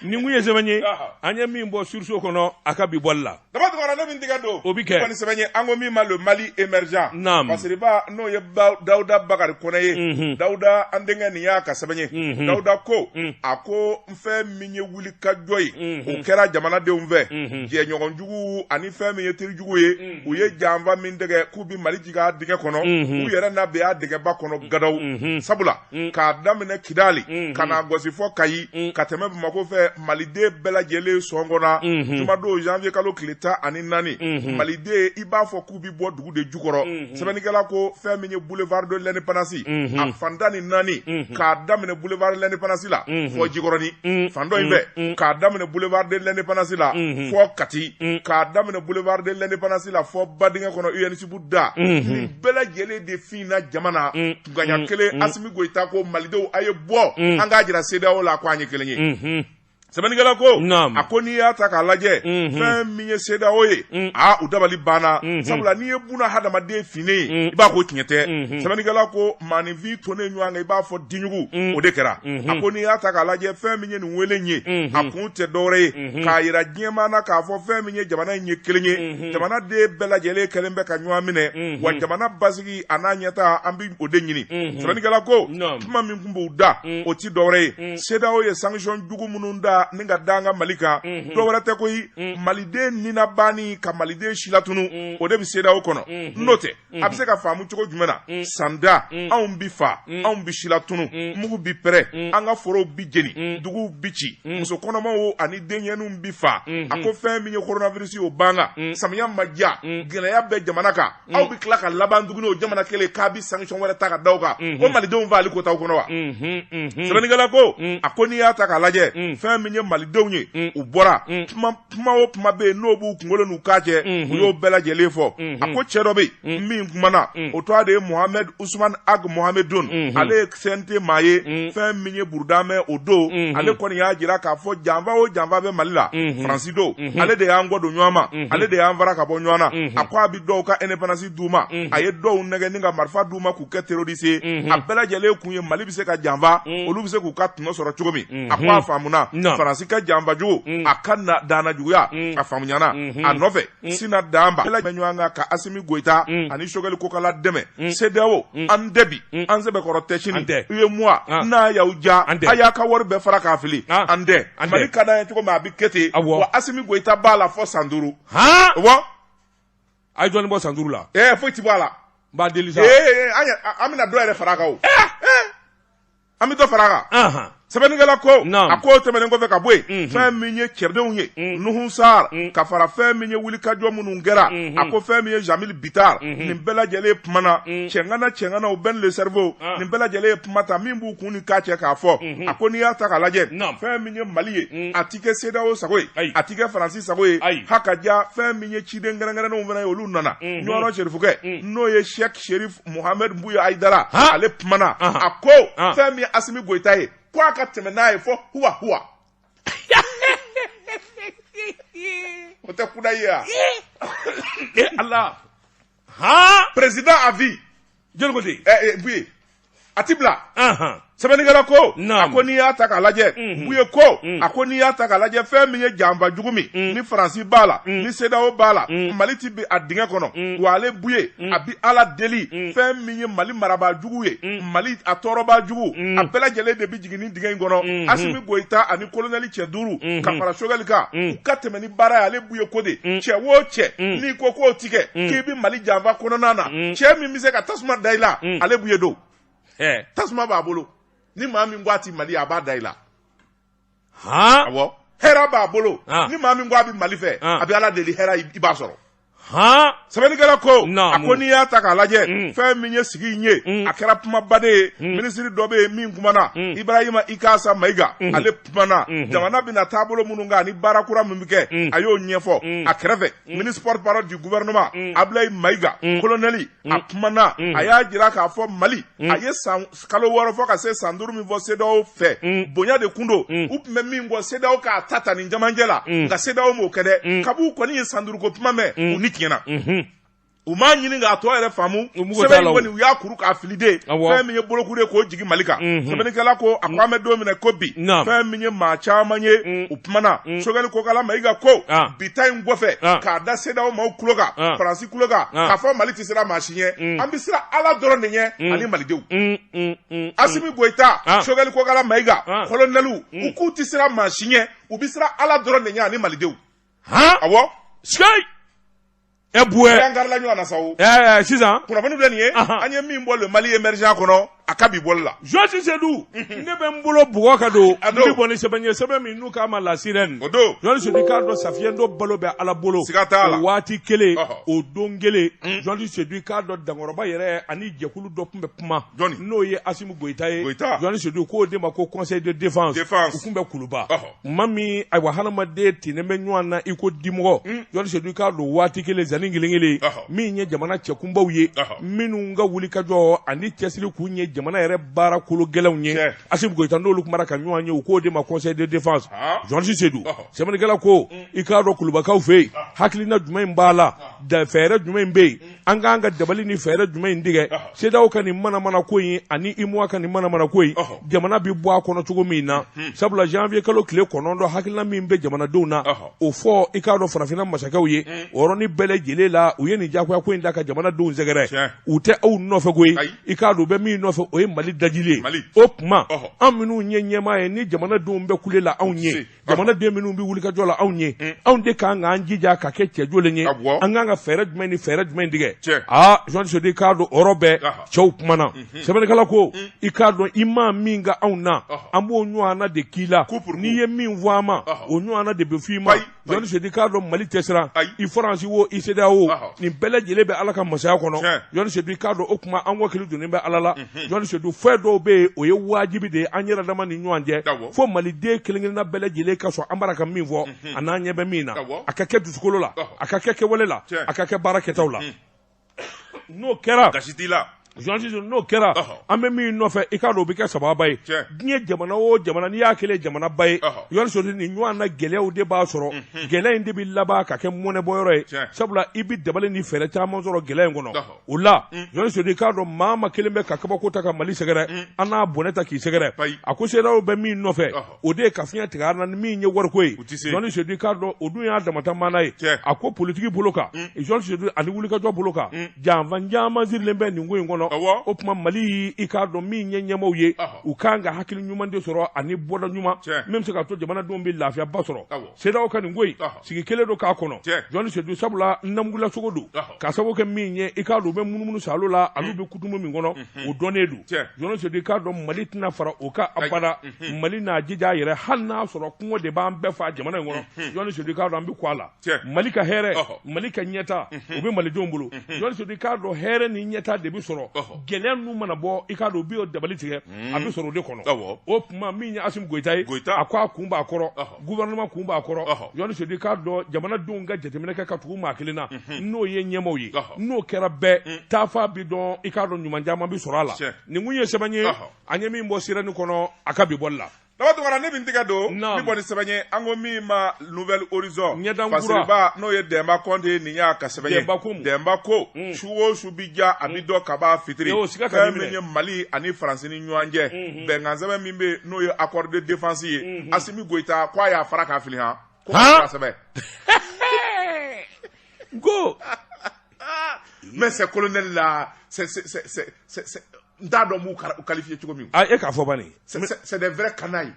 [SPEAKER 1] nin kun ye sɛbɛn ye, an ye min bɔ Source kɔnɔ a ka bi bɔli la.
[SPEAKER 2] Daba Tunkara, ne min tigɛ don.
[SPEAKER 1] O bi kɛ.
[SPEAKER 2] Kɔni sɛbɛn ye, an ko min ma le Mali émergent.
[SPEAKER 1] Naam.
[SPEAKER 2] Masiriba n'o ye Dawuda Bakari Kɔnɛ ye. Dawuda an denkɛ nin y'a ka sɛbɛn ye. Dawuda ko a ko n fɛn min ye wuli ka jɔ ye, o kɛra jamanadenw fɛ. Jɛɲɔgɔnjugu ani fɛn min ye terijugu ye, u ye janfa min tigɛ k'u bɛ Mali jigin a dingɛ kɔnɔ, u yɛrɛ na bɛn a dingɛba kɔnɔ gadaw. Sabula k'a daminɛ Kidali ka na gosi fɔ Kayi ka tɛmɛ Bamakɔ fɛ, maliden bɛɛ lajɛlen sɔn kɔnɔ jumadon janvier kalo tile 14. 14, maliden i b'a fɔ k'u bɛ bɔ dugu de jukɔrɔ. Sɛbɛnnikɛla ko fɛn min ye boulevard de l'indépendance, a fan 14, k'a daminɛ boulevard de l'indépendance la fɔ Jikɔrɔni, fan dɔ in fɛ k'a daminɛ boulevard de l'indépendance la fɔ Kati, k'a daminɛ boulevard de l'indépendance la fɔ badingɛ kɔnɔ UNSIP da, nin bɛɛ lajɛlen de finna jama na kunkan ɲɛ kelen. Asimi Goyita ko malidenw, a ye bɔ, an k'a jira CEDEAO la ko an ye kelen ye. Sɛbɛnnikɛla ko, a ko n'i y'a ta k'a lajɛ, fɛn min ye CEDEAO ye, aa, u dabali banna, sabula n'i ye buna hadamaden finnen ye, i b'a ko tiɲɛ tɛ. Sɛbɛnnikɛla ko maaninfin tonnen ɲɔgɔn kan i b'a fɔ diɲugu, o de kɛra. A ko n'i y'a ta k'a lajɛ, fɛn min ye nin wele ye, a kun tɛ dɔwɛrɛ ye k'a jira diɲɛmaa na k'a fɔ fɛn min ye jamana in ye kelen ye, jamanaden bɛɛ lajɛlen kɛlen bɛ ka ɲɔgɔn minɛ, wa jamana basigi a n'a ɲɛtaa, an bɛ o de ɲini. Sɛbɛnnikɛla ko kuma min tun b'u da, o ti dɔwɛrɛ ye, CEDEAO ye sanction jugu minnu da ni ka da an ka Mali kan, dɔwɛrɛ tɛ koyi, maliden nina banni ka maliden silatunu, o de bɛ CEDEAO kɔnɔ. N'o tɛ, a bɛ se ka faamu cogo jumɛn na sanda anw bi fa, anw bi silatunu, mugu bi pɛrɛ, an ka forow bi jeni, duguw bi ci, muso kɔnɔmaw ani denyɛninw bi fa? A ko fɛn min ye coronavirus, o b'an kan, samiya ma diya, gɛlɛya bɛ jamana kan, aw bɛ tila ka laban tuguni o jamana kelen k'a bɛ sanction wɛrɛ ta ka da aw kan, ko malidenw faali ko t'aw kɔnɔ wa? Sɛbɛnnikɛla ko, a ko n'i y'a ta k'a lajɛ, fɛn min ye malidenw ye, u bɔra, kuma kuma o kuma bɛ yen n'o b'u kunkolo n'u kan cɛ, u y'o bɛɛ lajɛlen fɔ. A ko cɛ dɔ bɛ yen min kumana, o tɔgɔ de ye Mohamed Usman Ag Mohamedun, ale ye CNT maa ye. Fɛn min ye Burudamɛ o don, ale kɔni y'a jira k'a fɔ janfa o janfa bɛ Mali la, Faransi don, ale de y'an kɔ don ɲɔgɔn ma, ale de y'an fara ka bɔ ɲɔgɔn na. A ko a bɛ dɔw ka indépendance d'u ma, a ye dɔw nɛgɛ ni ka marifa d'u ma k'u kɛ terroriste ye, a bɛɛ lajɛlen kun ye Mali bɛ se ka janfa, olu bɛ se k'u ka tɔnɔ sɔrɔ cogo min. A ko a faamuna Faransi ka janfa jugu, a ka danna juguya, a faamuyana a nɔfɛ. Sina Danba bɛɛ ɲɔgɔn kan ka Asimi Goyita ani Sogɛli Kokala dɛmɛ. CEDEAO, an tɛ bi, an sɛbɛkɔrɔ tɛ sini. UEMOA, n'a y'aw ja, a y'a ka wari bɛɛ fara k'a fili. An tɛ Mali ka d'an ye cogo min, a bɛ kɛ ten. Wa Asimi Goyita b'a la fɔ san 5. Wa
[SPEAKER 1] a ye jɔnni bɔ san 5 la?
[SPEAKER 2] Ɛɛ, foyi ti bɔ a la.
[SPEAKER 1] N b'a deli sa.
[SPEAKER 2] Ee, an bɛna dɔ yɛrɛ fara a kan o. An bɛ dɔ fara a kan. Sɛbɛnnikɛla ko, a ko tɛmɛnen kɔfɛ ka bɔ yen, fɛn min ye cɛdenw ye, Nuhu Sar, ka fara fɛn min ye wulikajɔ minnu kɛra, a ko fɛn min ye Jamil Bitar, nin bɛɛ lajɛlen kumana. Cɛŋana cɛŋanaw, Ben le cerveau, nin bɛɛ lajɛlen ye kuma ta min b'u kun ni kan cɛ k'a fɔ. A ko n'i y'a ta k'a lajɛ, fɛn min ye Mali ye, a ti kɛ CEDEAO sago ye, a ti kɛ Faransi sago ye. Haka ja, fɛn min ye ciden kɛrɛnkɛrɛnnenw fana ye, olu nana. Ɲɔrɔ Serifukɛ, n'o ye Sɛki Sherif Mohamed Buye Ayidara, ale kumana. A ko fɛn min ye Asimi Goyita ye, ko a ka tɛmɛ n'a ye fɔ huwa huwa. O tɛ kuda ye wa?
[SPEAKER 1] E Ala!
[SPEAKER 2] Président à vie.
[SPEAKER 1] Jɔnni ko ten?
[SPEAKER 2] Buye a ti bila. Sɛbɛnnikɛla ko, a ko n'i y'a ta k'a lajɛ, Buye ko, a ko n'i y'a ta k'a lajɛ, fɛn min ye janfa jugu min ni Faransi b'a la, ni CEDEAO b'a la, Mali ti bin a dingɛ kɔnɔ. Wa ale Buye, a bi Ala deli, fɛn min ye Mali marabaa jugu ye, Mali a tɔɔrɔbaa jugu, a bɛɛ lajɛlen de bi jigin nin dingɛ in kɔnɔ. Asimi Goyita ani kolonɛli cɛ 5 ka fara Sogɛli kan, u ka tɛmɛ ni baara ye. Ale Buye ko de, cɛ o cɛ n'i ko k'o ti kɛ, k'i bɛ Mali janfa kɔnɔna na, cɛ min bɛ se ka tasuma da i la, ale Buye don. Tasuma b'a bolo, ni maa min ko a ti Mali, a b'a da i la. Awɔ, hɛrɛ b'a bolo, ni maa min ko a bɛ Mali fɛ, a bɛ Ala deli, hɛrɛ i b'a sɔrɔ. Sɛbɛnnikɛla ko, a ko n'i y'a ta k'a lajɛ, fɛn min ye sigi in ye, a kɛra kumaba de ye. Minisiri dɔ bɛ yen min kumana, Ibrahima Ikasa Mayiga, ale kumana jamana bɛna taabolo minnu kan ani baara kura min bɛ kɛ, a y'o ɲɛfɔ. A kɛrɛfɛ, ministre porte-parole du gouvernement, Ablaye Mayiga, colonel, a kumana, a y'a jira k'a fɔ Mali a ye san kalo 6 fɔ ka se san 5 min fɔ CEDEAO fɛ, bonya de kun don. U tun bɛ min kɔ, CEDEAO k'a ta ta nin camancɛ la, nka CEDEAO m'o kɛ dɛ. Kab'u kɔni ye san 5 ko kuma mɛn, u ni tiɲɛna, u m'a ɲini k'a tɔ yɛrɛ faamu. Sɛbɛn in kɔni, u y'a kuru k'a fili de, fɛn min ye bolokuru ye k'o jigin Mali kan. Sɛbɛnnikɛla ko, a ko an bɛ don min na ko bi, fɛn min ye maa caman ye, u kumana. Sogɛli Kokala Mayiga ko bi ta in kɔfɛ, k'a da CEDEAO maaw tulo kan, Faransi tulo kan, k'a fɔ Mali tɛ siran maa si ɲɛ, an bɛ siran Ala dɔrɔn de ɲɛ ani malidenw. Asimi Goyita, Sogɛli Kokala Mayiga, kolonɛliw, u k'u tɛ siran maa si ɲɛ, u bɛ siran Ala dɔrɔn de ɲɛ ani malidenw. Awɔ.
[SPEAKER 1] E buwɛ.
[SPEAKER 2] An karila ɲɔgɔn na sa o.
[SPEAKER 1] Ɛɛ, sisan.
[SPEAKER 2] Kunnafoni filɛ nin ye. An ye min bɔ le Mali émergent kɔnɔ. A ka bi bɔli la.
[SPEAKER 1] Journaliste Seydou, ne bɛ n bolo bugɔ ka don n bɛ bɔ ni sɛbɛn ye, sɛbɛn min n'u k'a ma La Sirène.
[SPEAKER 2] O don.
[SPEAKER 1] Journaliste Seydou, i k'a dɔn safiyɛn dɔ balo bɛ Ala bolo.
[SPEAKER 2] Siga t'a la.
[SPEAKER 1] O waati kelen, o don kelen, journaliste Seydou, i k'a dɔn dankɔrɔba yɛrɛ ani jɛkulu dɔ tun bɛ kuma.
[SPEAKER 2] Jɔnni?
[SPEAKER 1] N'o ye Asimi Goyita ye.
[SPEAKER 2] Goyita.
[SPEAKER 1] Journaliste Seydou k'o de ma ko conseil de défense.
[SPEAKER 2] Défense.
[SPEAKER 1] U tun bɛ Kuluba. Maa min, ayiwa, hadamaden tinnen bɛ ɲɔgɔn na i ko dimɔgɔ. Journaliste Seydou, i k'a dɔn waati kelen zani kelen kelen. Min ye jamana cɛkunbaw ye. Minnu ka wulikajɔ ani cɛsiri kun ye jamana yɛrɛ baara kolo gɛlɛnw ye. Asimi Goyita n'olu kumara ka ɲɔgɔn ye, u k'o de ma conseil de défense. Journaliste Seydou, sɛbɛnnikɛla ko i k'a dɔn Kulubakaw fɛ yen, hakilina jumɛn b'a la, fɛɛrɛ jumɛn bɛ yen, an k'an ka dabali ni fɛɛrɛ jumɛn in tigɛ CEDEAO ka nin manamana ko in ani UEMOA ka nin manamana ko in, jamana bɛ bɔ a kɔnɔ cogo min na. Sabula janvier kalo tile 9, hakilina min bɛ jamanadenw na, o fɔ i k'a dɔn farafinna masakɛw ye, o yɔrɔnin bɛɛ lajɛlen la, u ye nin diyagoya ko in da ka jamanadenw sɛgɛrɛ. U tɛ aw nɔfɛ koyi, i k'a dɔn u bɛ min nɔfɛ, o ye Mali dajili ye. O tuma an minnu ye ɲɛmaa ye, ni jamanadenw bɛ kule la anw ye, jamanaden minnu bɛ wulikajɔ la anw ye, anw de kan k'an jija ka kɛ cɛjolen ye. An kan ka fɛɛrɛ jumɛn ni fɛɛrɛ jumɛn tigɛ? Aa, journaliste Seydou, i k'a dɔn o yɔrɔ bɛɛ cɛw kumana. Sɛbɛnnikɛla ko i k'a dɔn i ma min ka anw na, an b'o ɲɔgɔnna de k'i la. N'i ye min fɔ an ma, o ɲɔgɔnna de bɛ f'i ma. Journaliste Seydou, i k'a dɔn Mali tɛ siran i Faransi wo, i CEDEAO, nin bɛɛ lajɛlen bɛ Ala ka masaya kɔnɔ. Journaliste Seydou, i k'a dɔn o tuma an wakili donnen bɛ Ala la. Journaliste Seydou, fɛn dɔw bɛ yen, o ye wajibi de ye an yɛrɛ dama ni ɲɔgɔn cɛ, fo maliden kelen kelenna bɛɛ lajɛlen ka sɔn an b'ara ka min fɔ a n'an ɲɛ bɛ min na, a ka kɛ dusukolo la, a ka kɛ kɛwale la, a ka kɛ baara kɛtaw la. N'o kɛra,
[SPEAKER 2] gasi t'i la.
[SPEAKER 1] Journaliste, n'o kɛra, an bɛ min nɔfɛ, i k'a dɔn o bɛ kɛ sababa ye. Diɲɛ jamana o jamana, n'i y'a kɛlen jamanaba ye, journaliste Seydou, nin ɲɔgɔn na gɛlɛyaw de b'a sɔrɔ. Gɛlɛya in de bɛ laban ka kɛ mɔnɛbɔyɔrɔ ye, sabula i bɛ dabali ni fɛɛrɛ caman sɔrɔ gɛlɛya in kɔnɔ. O la, journaliste Seydou, i k'a dɔn maa ma kelen bɛ ka kabako ta ka Mali sɛgɛrɛ, an n'a bɔnɛ ta k'i sɛgɛrɛ. A ko CEDEAO bɛ min nɔfɛ, o de ye ka fiɲɛ tigɛ an na ni min ye wariko ye. Journaliste Seydou, i k'a dɔn o dun y'a damata maana ye. A ko politiki bolo kan, journaliste Seydou, ani wulikajɔ bolo kan, janfa caman sirilen bɛ nin ko in kɔnɔ. O tuma Mali, i k'a dɔn min ye ɲɛmaaw ye, u kan ka hakili ɲuman de sɔrɔ ani bɔda ɲuman min bɛ se ka to jamanadenw bɛ lafiyaba sɔrɔ. CEDEAO ka nin ko in, sigi kelen don k'a kɔnɔ, journaliste Seydou, sabula namugulasogo don, k'a sababu kɛ min ye, i k'a dɔn u bɛ munumunu salo la, olu bɛ kutumu min kɔnɔ, o dɔnnen don. Journaliste Seydou, i k'a dɔn Mali tɛna fara o kan abada. Mali n'a jija a yɛrɛ, hali n'a sɔrɔ kungo de b'an bɛɛ fa jamana in kɔnɔ. Journaliste Seydou, i k'a dɔn an bɛ kɔ a la. Mali ka hɛrɛ, Mali ka ɲɛta, o bɛ malidenw bolo. Journaliste Seydou, i k'a dɔn hɛrɛ ni ɲɛta de bɛ sɔrɔ gɛlɛya ninnu mana bɔ, i k'a dɔn u bɛ dabali tigɛ, a bɛ sɔrɔ o de kɔnɔ. O tuma min ye Asimi Goyita ye, a ko a kun b'a kɔrɔ, gouvernement kun b'a kɔrɔ. Journaliste Seydou, i k'a dɔn jamanadenw ka jateminɛ kɛ ka tugu maa kelen na, n'o ye ɲɛmaaw ye. N'o kɛra bɛɛ taafa bi dɔn, i k'a dɔn ɲuman caman bɛ sɔrɔ a la. Nin kun ye sɛbɛn ye, an ye min bɔ Sirène kɔnɔ a ka bi bɔli la.
[SPEAKER 2] Daba Tunkara, ne bɛ n tɛgɛ don ni bɔ ni sɛbɛn ye, an ko min ma Nouvel Horizon. Fasiriba n'o ye Dɛnba Kɔnte, nin y'a ka sɛbɛn ye. Dɛnba ko su o su bi ja, a bɛ dɔn kaba fitiri. Fɛn min ye Mali ani Faransi ni ɲɔgɔn cɛ bɛnkan sɛbɛn min bɛ yen, n'o ye accord de défense ye, Asimi Goyita ko a y'a fara k'a fili han, ko a sɛbɛn.
[SPEAKER 1] Ko
[SPEAKER 2] mais ces colonels là, c'est n t'a dɔn b'u qualifier cogo min.
[SPEAKER 1] Ah, e k'a fɔ bani.
[SPEAKER 2] C'est des vrais canailles.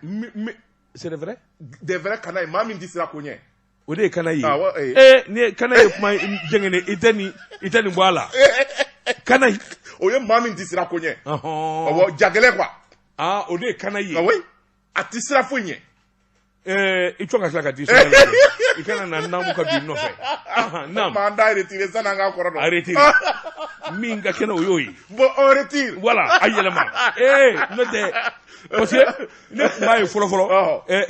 [SPEAKER 1] C'est des vrais?
[SPEAKER 2] Des vrais canailles. Maa min tɛ siran ko ɲɛ.
[SPEAKER 1] O de ye canaille ye. Awɔ. Ee, ni canaille ye kuma jɛngɛnen, i tɛ nin bɔ a la. Canaille.
[SPEAKER 2] O ye maa min tɛ siran ko ɲɛ. Awɔ, jagɛlɛn quoi.
[SPEAKER 1] Ah, o de ye canaille ye.
[SPEAKER 2] Ah oui. A tɛ siran foyi ɲɛ.
[SPEAKER 1] I cɔ ka tila ka di sɛbɛn i kana na naamu ka don i nɔfɛ.
[SPEAKER 2] Naam. M'an da retiré sanni an k'a kɔrɔ dɔn.
[SPEAKER 1] A retiré. Min ka kɛnɛ, o y'o ye.
[SPEAKER 2] Bon, on retire.
[SPEAKER 1] Voilà, a yɛlɛma. Ee, n'o tɛ, parce que ne tun b'a ye fɔlɔ fɔlɔ,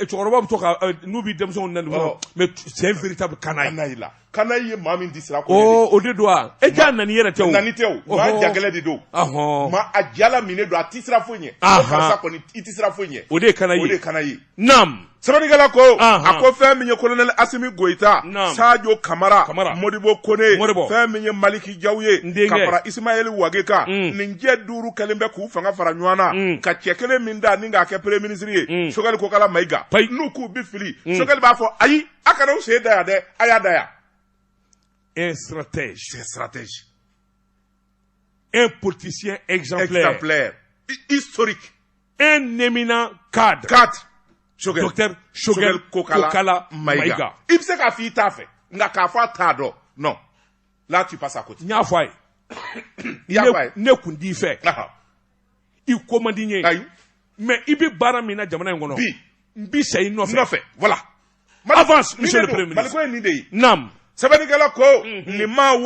[SPEAKER 1] cɛkɔrɔba bɛ to ka n'u bɛ denmisɛnw nɛni fɔlɔ, mais c'est un véritable canaille.
[SPEAKER 2] Canaille la. Canaille ye maa min tɛ siran ko ɲɛ.
[SPEAKER 1] O de don wa? E jaa nani yɛrɛ tɛ o.
[SPEAKER 2] Nani tɛ o. Maa jagɛlɛn de don. Maa a jala minɛ don, a tɛ siran foyi ɲɛ. Karisa kɔni, i tɛ siran foyi ɲɛ.
[SPEAKER 1] O de ye canaille ye.
[SPEAKER 2] O de ye canaille ye.
[SPEAKER 1] Naam.
[SPEAKER 2] Sɛbɛnnikɛla ko a ko fɛn min ye colonel Asimi Goyita, Sadio Kamara, Modibo Kone, fɛn min ye Maliki Jaw ye, ka fara Ismaël Wage kan, nin jɛ 5 kɛlen bɛ k'u fanga fara ɲɔgɔn na ka cɛ kelen min da ni k'a kɛ premier ministre ye, Choguel Kokala Maïga. N'u k'u bi fili, Choguel b'a fɔ ayi, a kana aw sen da yan dɛ, a y'a da yan.
[SPEAKER 1] Un stratège.
[SPEAKER 2] C'est stratège.
[SPEAKER 1] Un politicien exemplaire.
[SPEAKER 2] Exemplaire. Historique.
[SPEAKER 1] Un éminent cadre.
[SPEAKER 2] Cadre.
[SPEAKER 1] Docteur Choguel Kokala Maïga.
[SPEAKER 2] I bɛ se k'a fɔ i t'a fɛ, nka k'a fɔ a t'a dɔn, non. Là, tu passes à côté.
[SPEAKER 1] N y'a fɔ a ye.
[SPEAKER 2] I y'a fɔ a ye.
[SPEAKER 1] Ne kun t'i fɛ. I ko man di n ye.
[SPEAKER 2] Ayi.
[SPEAKER 1] Mais i bɛ baara min na jamana in kɔnɔ.
[SPEAKER 2] Bi.
[SPEAKER 1] N bi sa i nɔfɛ.
[SPEAKER 2] Nɔfɛ, voilà.
[SPEAKER 1] Avance, monsieur le premier
[SPEAKER 2] ministre. Maliko ye nin de ye.
[SPEAKER 1] Naam.
[SPEAKER 2] Sɛbɛnnikɛla ko nin maa 6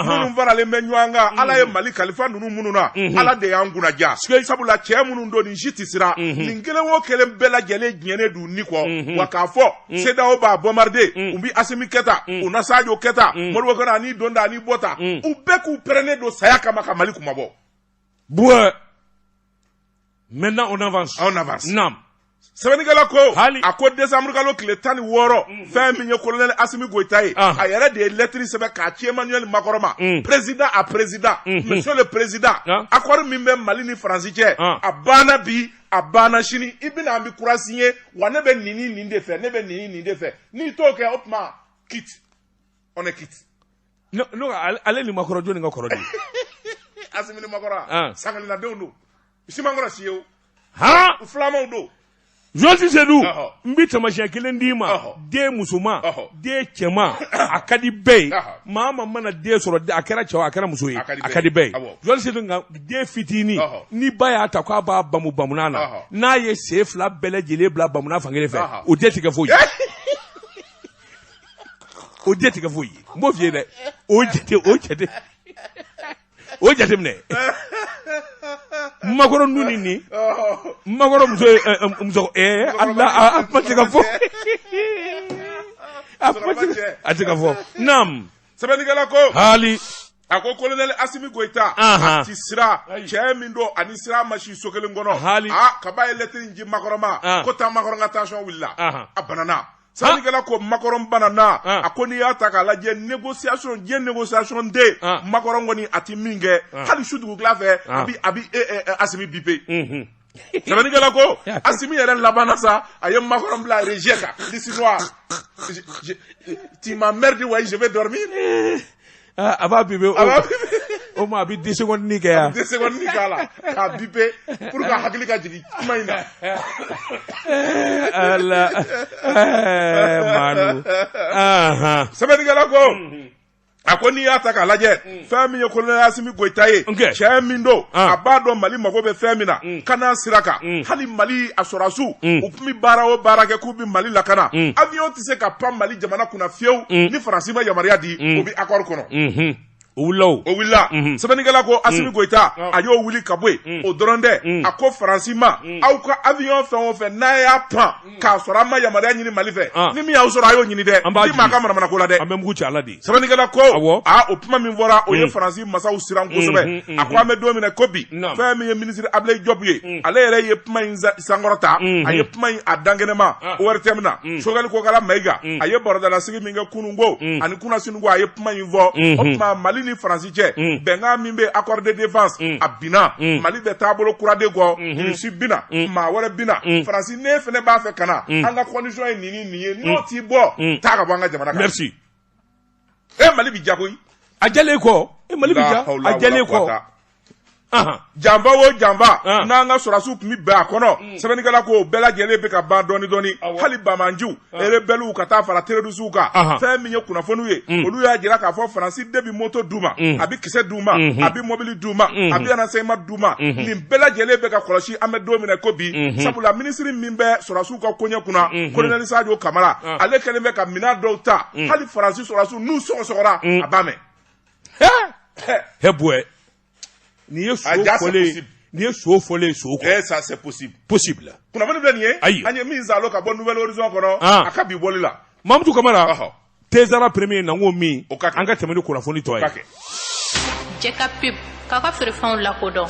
[SPEAKER 2] minnu faralen bɛ ɲɔgɔn kan, Ala ye Mali kalifa ninnu minnu na, Ala de y'an kunnaja. Sabula cɛ minnu don nin si tɛ siran, nin kelen o kelen bɛɛ lajɛlen diɲɛnen d'u ni kɔ. Wa k'a fɔ CEDEAO b'a bombarder, u bɛ Asimi kɛta, u na Sadio kɛta, Modibo Kone ani donda ani bɔta, u bɛɛ k'u pɛrɛnnen don saya kama ka Mali kunmabɔ.
[SPEAKER 1] Bouɛ. Maintenant on avance.
[SPEAKER 2] On avance.
[SPEAKER 1] Naam.
[SPEAKER 2] Sɛbɛnnikɛla ko a ko décembre kalo tile 16, fɛn min ye colonel Asimi Goïta ye, a yɛrɛ de ye lettre sɛbɛn k'a ci Emmanuel Macron ma, président à président, monsieur le président, accord min bɛ Mali ni Faransi cɛ, a banna bi, a banna sini, i bɛna an bɛ kura signer, wa ne bɛ nin ni nin de fɛ, ne bɛ nin ni nin de fɛ, n'i t'o kɛ o tuma quitte, on est quitte.
[SPEAKER 1] Non, ale ni Macron jɔnni ka kɔrɔ de ye?
[SPEAKER 2] Asimi ni Macron, sangalinadenw don, simankɔrɔ si ye o, filamaw don.
[SPEAKER 1] Journaliste Seydou, n bɛ taamasiyɛn kelen d'i ma, den musoman, den cɛman, a ka di bɛɛ ye, maa ma mana den sɔrɔ, a kɛra cɛ o a kɛra muso ye, a ka di bɛɛ ye. Journaliste Seydou, nka den fitinin, ni ba y'a ta k'a b'a bamu bamunan na, n'a ye sen fila bɛɛ lajɛlen bila bamunan fankelen fɛ, o den tɛ kɛ foyi ye. O den tɛ kɛ foyi ye. N b'o f'i ye dɛ, o jate o jateminɛ. Makɔrɔ nu ni nin makɔrɔ muso ye muso ala a kuma tɛ ka fɔ, a kuma a tɛ ka fɔ. Naam.
[SPEAKER 2] Sɛbɛnnikɛla ko
[SPEAKER 1] hali
[SPEAKER 2] a ko colonel Asimi Goïta a ti sira, cɛ min don ani sira ma si so kelen kɔnɔ.
[SPEAKER 1] Hali
[SPEAKER 2] kaba ye lettre in ci Macron ma, ko taa Macron ka tension wulila, a banana. Sɛbɛnnikɛla ko Macron banana, a ko n'i y'a ta k'a lajɛ négociation, diɲɛ négociation den Macron kɔni a ti min kɛ, hali su dugutila fɛ a bi Asimi bipe. Sɛbɛnnikɛla ko Asimi yɛrɛ labanna sa, a ye Macron bila rejet kan, liste noire. Tu m'emmerdes, ouais, je vais dormir.
[SPEAKER 1] A b'a bipe, o ma a bɛ 2 secondes ni kɛ yan.
[SPEAKER 2] 2 secondes ni k'a la k'a bipe pour que hakili ka jigin kuma in na.
[SPEAKER 1] Ala Manu.
[SPEAKER 2] Sɛbɛnnikɛla ko a ko n'i y'a ta k'a lajɛ, fɛn min ye colonel Asimi Goïta ye, cɛ min don a b'a dɔn Mali mago bɛ fɛn min na, kana sira kan, hali Mali a sɔrɔdasiw u tun bɛ baara o baara kɛ k'u bɛ Mali lakana, avion tɛ se ka pan Mali jamana kunna fiyewu ni Faransi ma yamaruya di, o bɛ accord kɔnɔ.
[SPEAKER 1] O wulila o.
[SPEAKER 2] O wulila. Sɛbɛnnikɛla ko Asimi Goïta a y'o wuli ka bɔ yen, o dɔrɔn tɛ, a ko Faransi ma, aw ka avion fɛn o fɛn n'a y'a pan k'a sɔrɔ an ma yamaruya ɲini Mali fɛ, ni min y'aw sɔrɔ a y'o ɲini dɛ, ni maa ka manamana ko la dɛ.
[SPEAKER 1] An bɛ mugu ci ala de.
[SPEAKER 2] Sɛbɛnnikɛla ko aa o kuma min fɔra o ye Faransi masaw siran kosɛbɛ. A ko an bɛ don min na ko bi, fɛn min ye ministre Ablaye Diop ye, ale yɛrɛ ye kuma in sankɔrɔta, a ye kuma in a dankɛnɛma ORTM na. Choguel Kokalla Maïga a ye barodalasigi min kɛ kununko ani kunasini ko, a ye kuma in fɔ. O tuma Mali ni Faransi cɛ bɛnkan min bɛ accord de défense a binna, Mali bɛ taabolo kura de kɔ, Russie binna, maa wɛrɛ binna, Faransi ne fana b'a fɛ ka na, an ka condition ye nin ni nin ye, n'o t'i bɔ taa ka bɔ an ka jamana kan.
[SPEAKER 1] Merci.
[SPEAKER 2] Mali bi ja koyi.
[SPEAKER 1] A jalen kɔ, Mali bi ja, a jalen kɔ.
[SPEAKER 2] Janfa o janfa, n'an ka sɔrɔdasiw tun bɛ bɛn a kɔnɔ, sɛbɛnnikɛla ko bɛɛ lajɛlen bɛ ka ban dɔɔni dɔɔni, hali banbaanciw, rebelles ka taa fara terroristes kan, fɛn min ye kunnafoniw ye, olu y'a jira k'a fɔ Faransi de bɛ moto d'u ma, a bɛ kisɛ d'u ma, a bɛ mobili d'u ma, a bɛ renseignement d'u ma, nin bɛɛ lajɛlen bɛ ka kɔlɔsi an bɛ don min na ko bi, sabula minisiri min bɛ sɔrɔdasiw ka koɲɛ kunna, colonel Sadio Kamara, ale kɛlen bɛ ka minɛn dɔw ta, hali Faransi sɔrɔdasiw n'u sɔgɔsɔgɔra, a b'a mɛn.
[SPEAKER 1] He nin ye so fɔlen, nin ye so fɔlen so kɔ.
[SPEAKER 2] Eh, ça c'est possible.
[SPEAKER 1] Possible.
[SPEAKER 2] Kunnafoni filɛ nin ye.
[SPEAKER 1] Ayi.
[SPEAKER 2] An ye min zalo ka bɔ Nouvel Horizon kɔnɔ. A ka bi bɔli la.
[SPEAKER 1] Mamutu Kamara. Tezara premier na n ko min. An ka tɛmɛ ni kunnafoni tɔ ye.
[SPEAKER 3] Jɛ ka pub k'a ka feerefɛnw lakodɔn.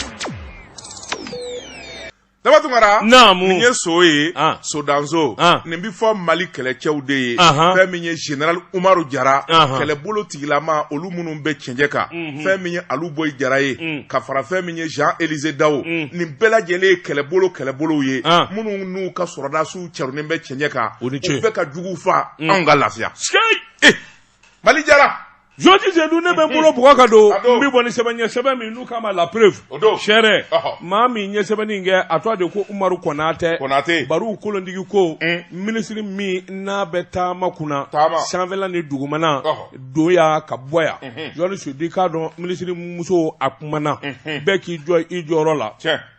[SPEAKER 2] Daba Tunkara.
[SPEAKER 1] Naamu.
[SPEAKER 2] Nin ye so ye. Sodanso. Nin bɛ fɔ Mali kɛlɛcɛw de ye. Fɛn min ye général Umaru Jara. Kɛlɛbolo tigilama olu minnu bɛ cɛncɛn kan. Fɛn min ye Alu Boyi Jara ye. Ka fara fɛn min ye Jean Élisée Dao. Nin bɛɛ lajɛlen ye kɛlɛbolow ye. Minnu n'u ka sɔrɔdasiw cɛrunnen bɛ cɛncɛn kan.
[SPEAKER 1] O ni ce.
[SPEAKER 2] U bɛ ka juguw fa. Anw ka lafiya. Mali Jara.
[SPEAKER 1] Journaliste Seydou, ne bɛ n bolo bugɔ ka don, n bɛ bɔ ni sɛbɛn ye, sɛbɛn min n'u k'a ma la preuve. Sɛrɛ maa min ye sɛbɛnni in kɛ, a tɔgɔ de ko Umaru Konatɛ.
[SPEAKER 2] Konatɛ.
[SPEAKER 1] Bariw kolontigi ko minisiri min n'a bɛ taama kunna, sanfɛla ni dugumana, don yan ka bɔ yan. Journaliste Seydou, i k'a dɔn minisiri muso a kumana, bɛɛ k'i jɔ i jɔyɔrɔ la.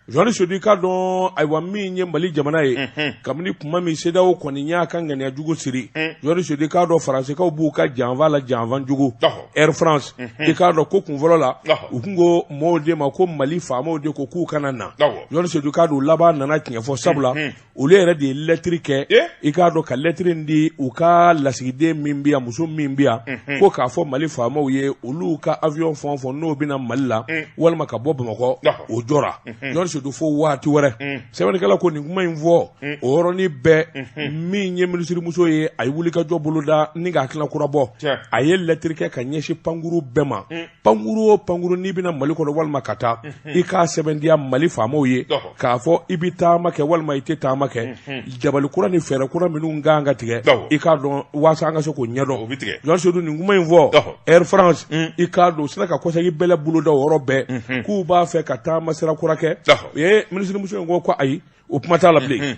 [SPEAKER 1] Journaliste Seydou i k'a dɔn ayiwa min ye Mali jamana ye kabini tuma min CEDEAO kɔni y'a ka ŋaniya jugu siri Journaliste Seydou i k'a dɔn Faransikaw b'u ka janfa la janfa jugu Air France i k'a dɔn ko kunfɔlɔ la u tun ko mɔɔw de ma ko Mali faamaw de ko k'u kana na Journaliste Seydou i k'a dɔn u laban nana tiɲɛ fɔ sabula olu yɛrɛ de ye lɛtiri kɛ i k'a dɔn ka lɛtiri in di u ka lasigiden min bɛ yan muso min bɛ yan ko k'a fɔ mali faamaw ye olu ka avion fɛn o fɛn n'o bɛ na mali la walima ka bɔ bamakɔ o jɔra Journaliste Seydou fo waati wɛrɛ sɛbɛnnikɛla ko nin kuma in fɔ o yɔrɔnin bɛɛ min ye minisirimuso ye a ye wulikajɔ boloda ni ka hakilina kura bɔ a ye lɛtiri kɛ ka ɲɛsin pankuru bɛɛ ma pankuru o pankuru n'i bɛna mali kɔnɔ walima ka taa i k'a sɛbɛntiya mali faamaw ye k'a fɔ i bɛ taama kɛ walima i tɛ taama kɛ dabali kura ni fɛɛrɛ kura minnu kan ka tigɛ i k'a dɔn waasa an ka se k'o ɲɛdɔn Journaliste Seydou nin kuma in fɔ Air France i k'a dɔn u sera ka kɔsegin bɛlɛ boloda o yɔrɔ bɛɛ k'u b'a fɛ ka taama sira kura kɛ u ye minisirimuso in ko ayi o kuma t'a la bilen